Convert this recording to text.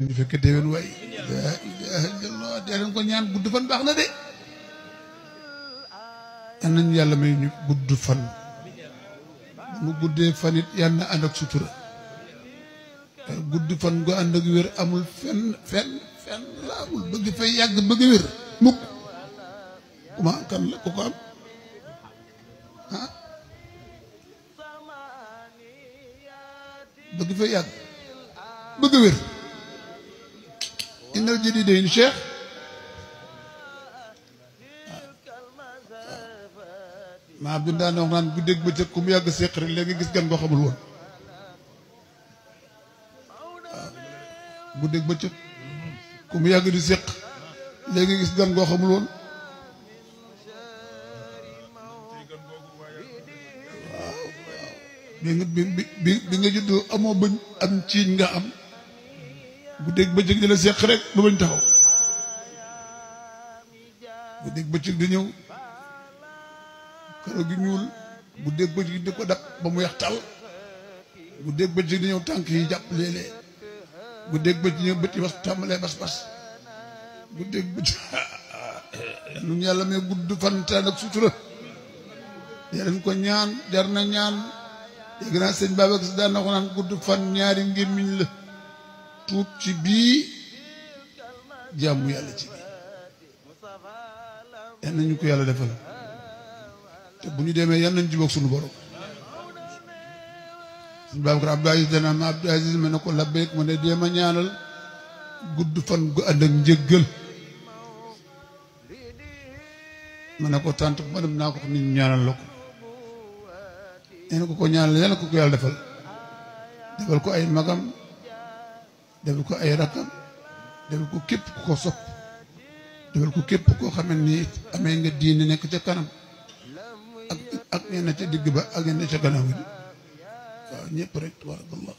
ñu fekk déwén waay la ilaha illallah dee leen ko ñaan gudd fan baax na de yal nañu yàlla may ñu gudd fan mu guddee fan it yal na ànd ak sutura gudd fan gu ànd ak wér amul fenn la amul bëgg fay yàgg bëgg wér mukk kuma kan la ko am ah bëgg fay yàgg bëgg wér innal jadidayn cheikh maa bi daan wax naan guddeeg bëccëg ku mu yàgg séq rek léegi gis gan goo xamul woon waaw guddeeg bëccëg ku mu yàgg di séq léegi gis gan goo xamul woon waaw bi nga juddoo amoo bëñ am ciiñ nga am guddeeg bëccëg di la séq rek ba bañ taxaw guddeeg bëccëg di ñëw karo gi ñuul guddeeg bëccëg di ko dab ba mu weex tal guddeeg bëccëg di ñëw tànk yi jàpp léeg-léeg guddeeg bëccëg ñëw bët yi wax tàmbalee bas-bas guddeeg bëccëg nun yàlla may gudd fan taan ak sutura yaa leen ko ñaan jar na ñaan dégg naa sëñ Babacar Si daan na ko naan gudd fan ñaari ngémmiñ la tuub ci bii jàmmu yàlla ci bii yal nañu ko yàlla defal te bu ñu demee yal nañ jubóog suñu borom sëñ Babacar Abdou Aziz dana ma Abdou Aziz ma ne ko labbeek ma ne dee ma ñaanal gudd fan gu ànd ak njëggal ma ne ko tànt ma dem naa ko nit ñu ñaanal la ko nee na ko ñaanal yal na ko yàlla defal ko ay magam defal ko ay rakkam defal ko képp ku ko sopp defal ko képp koo xam ne nii amee nga diine nekk ca kanam ak ñenn ca digg ba ak ñenn ca gannaaw gi waaw ñëpp rek tabarakallah